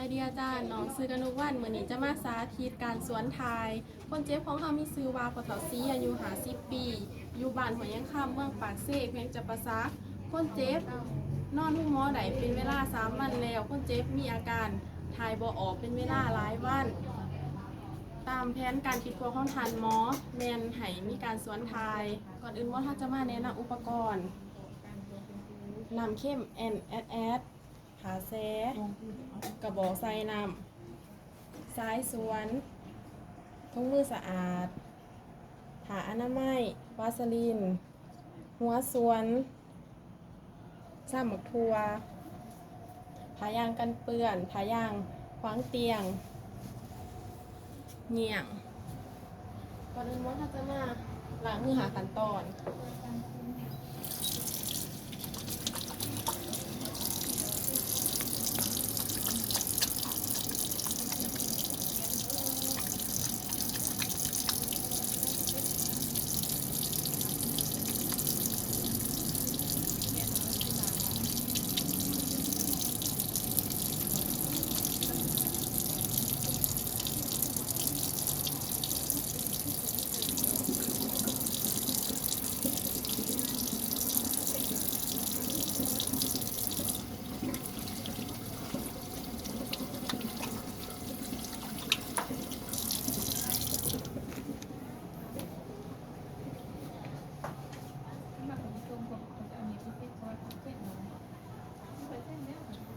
ສະບາຍດີອາຈານ, ນ້ອງຊື່ກະໜູວັນ. ມື້ນີ້ຈະມາສາທິດການສວນຖ່າຍ. ຄົນເຈັບຂອງເຮົາມີຊື່ວ່າ ພໍ່ເຖົ້າສີ ອາຍຸຫ້າສິບປີ, ຢູ່ບ້ານຫ້ວຍຍາງຄຳ ເມືອງປາກເຊ ແຂວງຈຳປາສັກ. ຄົນເຈັບນອນໂຮງໝໍໄດ້ເປັນເວລາສາມວັນແລ້ວ. ຄົນເຈັບມີອາການຖ່າຍບໍ່ອອກເປັນເວລາຫຼາຍວັນ. ຕາມແຜນການຄິດກວດຂອງທ່ານໝໍ ແມ່ນໃຫ້ມີການສວນຖ່າຍ. ກ່ອນອື່ນໝົດ ເຮົາຈະມາແນະນຳອຸປະກອນ ນ້ຳເຄັມແອນແອັດແອັດ ຜ້າແຊ, ກະບອກໃສ່ນ້ຳ, ຊາຍສວນ, ຖົງມືສະອາດ, ຜ້າອະນາໄມ, ວາສະລີນ, ຫົວສວນ, ຊຳໝາກຖົ່ວ, ຜ້າຢາງກັນເປື້ອນ, ຜ້າຢາງຂວາງຕຽງ, ຍ່ຽງ. ກ່ອນອື່ນໝົດ ເຮົາຈະມາລ້າງມືຫ້າຂັ້ນຕອນ.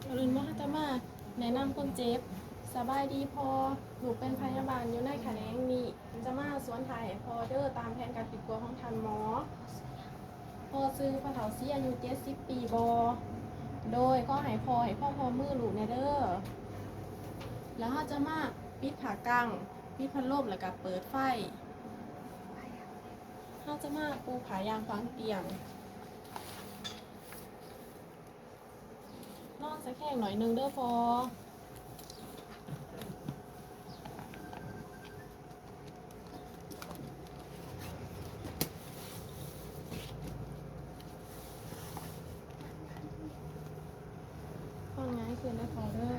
ກ່ອນອື່ນໝົດ ເຮົາຈະມາແນະນຳຄົນເຈັບ. ສະບາຍດີພໍ່, ລູກເປັນພະຍາບານຢູ່ໃນຂະແໜງນີ້. ຈະມາສວນຖ່າຍໃຫ້ພໍ່ເດີ ຕາມແຜນການຄິດກວດຂອງທ່ານໝໍ. ພໍ່ຊື່ພໍ່ເຖົ້າສີ ອາຍຸເຈັດສິບປີບໍ? ໂດຍ, ຂໍໃຫ້ພໍ່ໃຫ້ຄວາມຮ່ວມມືລູກແດ່ເດີ. ແລ້ວເຮົາຈະມາປິດຜ້າກັ້ງ, ປິດພັດລົມ ແລ້ວກະເປີດໄຟ. ເຮົາຈະມາປູຜ້າຢາງຂວາງຕຽງ. ນອນສະແຄງໜ້ອຍໜຶ່ງເດີພໍ່. ນອນຫງາຍຂຶ້ນເດີພໍ່ເດີ.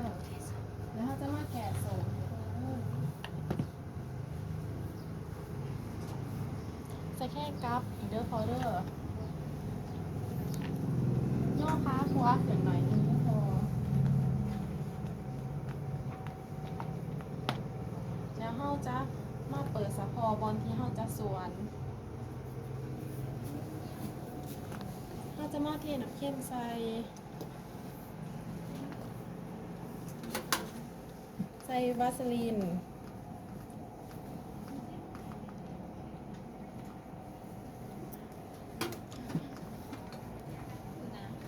ແລ້ວເຮົາຈະມາແກ້ໂສ້ໃຫ້ພໍ່ເດີ. ສະແຄງກັບອີກເດີພໍ່ເດີ. ຍໍຂາຂວາຂຶ້ນໜ້ອຍໜຶ່ງເດີພໍ່. ແລ້ວເຮົາຈະມາເປີດສະເພາະບ່ອນທີ່ເຮົາຈະສວນ. ເຮົາຈະມາເທນ້ຳເຄັມໃສ່. ໃສ່ວາສະລີນ.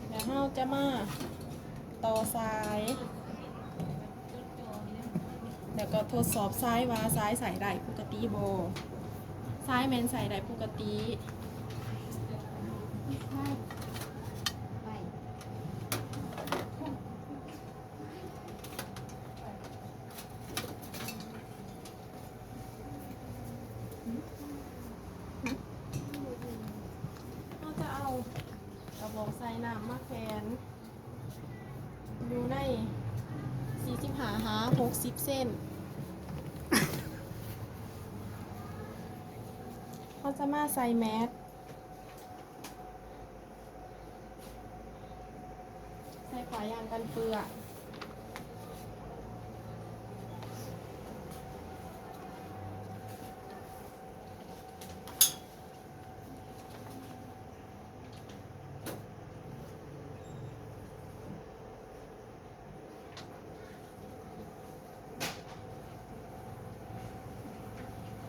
ແລ້ວເຮົາຈະມາຕໍ່ສາຍ ແລ້ວກໍທົດສອບສາຍວ່າສາຍໃຊ້ໄດ້ປົກກະຕິບໍ່. ສາຍແມ່ນໃຊ້ໄດ້ປົກກະຕິ. ເຮົາຈະເອົາກະບອກໃສ່ນ້ຳມາແຂວນຢູ່ໃນສີ່ສິບຫ້າຫາຫົກສິບເຊັນ. ເຮົາຈະມາໃສ່ແມັດ. ໃສ່ຜ້າຢາງກັນເປື້ອນ.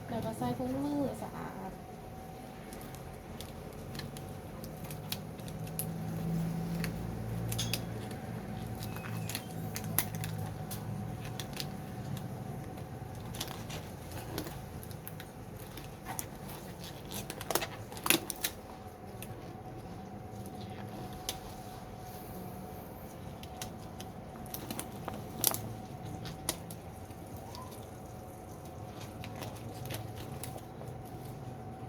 ແລ້ວກໍໃສ່ຖົງມືສະອາດ. ແ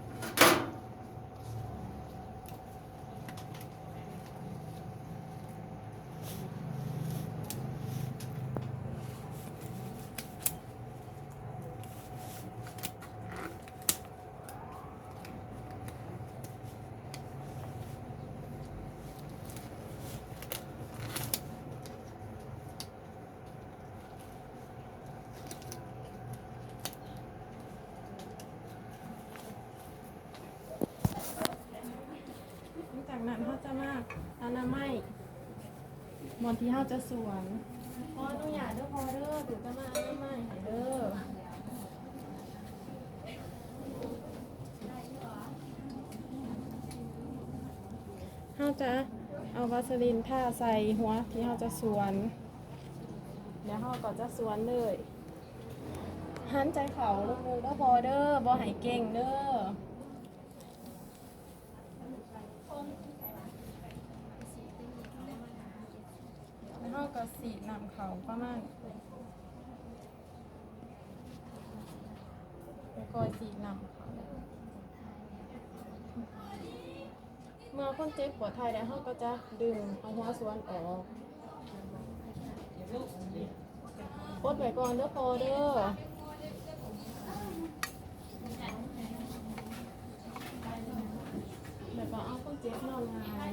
ນາໄມ ບ່ອນທີ່ເຮົາຈະສວນ. ຂໍອະນຸຍາດເດີພໍ່ເດີ ເປັນການອະນາໄມໃຫ້ເດີ. ເຮົາຈະເອົາວາສະລີນທາໃສ່ຫົວທີ່ເຮົາຈະສວນ ແລ້ວເຮົາກໍຈະສວນເລີຍ. ຫັນໃຈເຂົ້າເລິກໆເດີພໍ່ເດີ ບໍ່ໃຫ້ເກັງເດີ. ແລ້ວເຮົາກໍສີດນ້ຳເຂົ້າປະມານ ຄ່ອຍໆສີດນ້ຳເຂົ້າ. ເມື່ອຄົນເຈັບປອດໄທແລ້ວ ເຮົາກໍຈະດຶງເອົາຫົວສ່ວນອອກ. ປົດໄວ້ກ່ອນເດີພໍ່ເດີ ແລ້ວກໍເອົາຄົນເຈັບນອນຫງາຍ.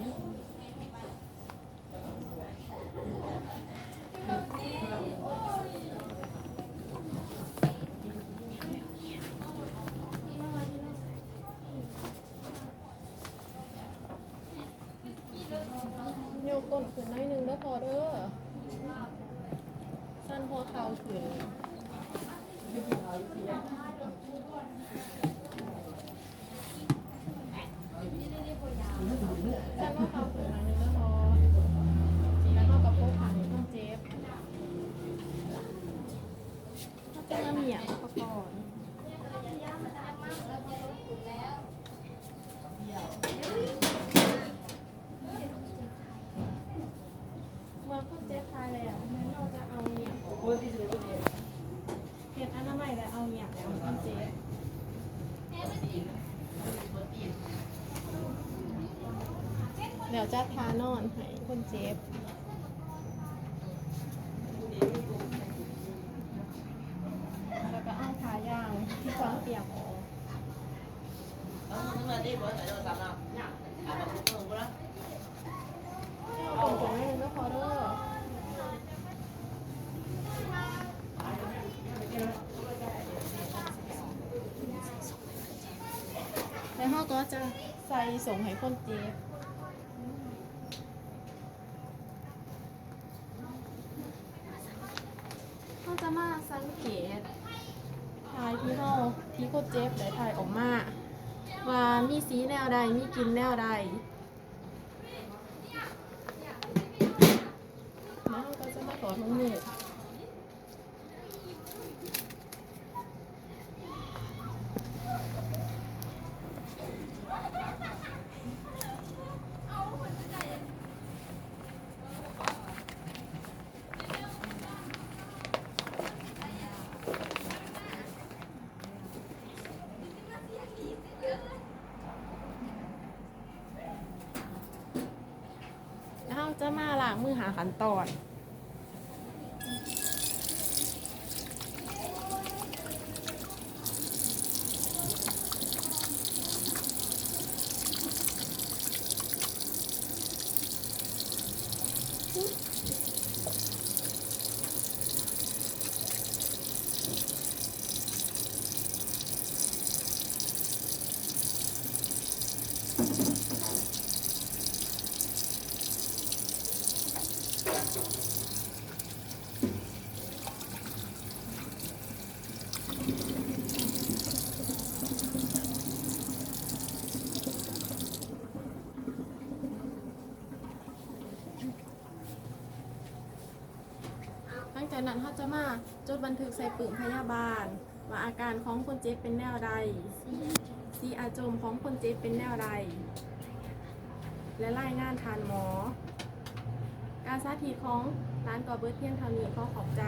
ຍົກກົ້ນຂຶ້ນໜ້ອຍໜຶ່ງເດີພໍ່ເດີ ຊັນຫົວເຂົ່າຂຶ້ນ. ຊັ້ນຫົວເຂົ່າຂຶ້ນໜ້ອຍໜຶ່ງເດີພໍ່ ແລ້ວເຮົາກໍພົບຜ້າໃຫ້ຄົນເຈັບ. ເຮົາຈະມາມ້ຽນອຸປະກອນ. ເມື່ອຄົນເຈັບຖ່າຍແລ້ວ ແມ່ນເຮົາຈະເອົາເຮັດອະນາໄມ ແລະ ເອົາຫຍັກໃຫ້ຄົນເຈັບ ແລ້ວຈັດທ່ານອນໃຫ້ຄົນເຈັບ ແລ້ວກໍເອົາຜ້າຢາງທີ່ຄວາງປຽກອອກ. ເອົາຕົງໆເດີພໍ່ເດີ ແລ້ວເຮົາກໍຈະໃສ່ສົ່ງໃຫ້ຄົນເຈັບ. ເຮົາຈະມາສັງເກດຖ່າຍທີ່ເຮົາ ທີ່ຄົນເຈັບໄດ້ຖ່າຍອອກມາ ວ່າມີສີແນວໃດ ມີກິ່ນແນວໃດ ແລ້ວເຮົາກໍຈະມາຖອດມັນນີ້. ເຮົາຈະມາລ້າງມືຫ້າຂັ້ນຕອນ. ຫຼັງຈາກນັ້ນເຮົາຈະມາຈົດບັນທຶກໃສ່ປຶ້ມພະຍາບານ ວ່າອາການຂອງຄົນເຈັບເປັນແນວໃດ, ສີອາຈົມຂອງຄົນເຈັບເປັນແນວໃດ ແລະ ລາຍງານທ່ານໝໍ. ການສາທິດຂອງຫຼານກໍເບິດພຽງເທົ່ານີ້. ຂໍຂອບໃຈ.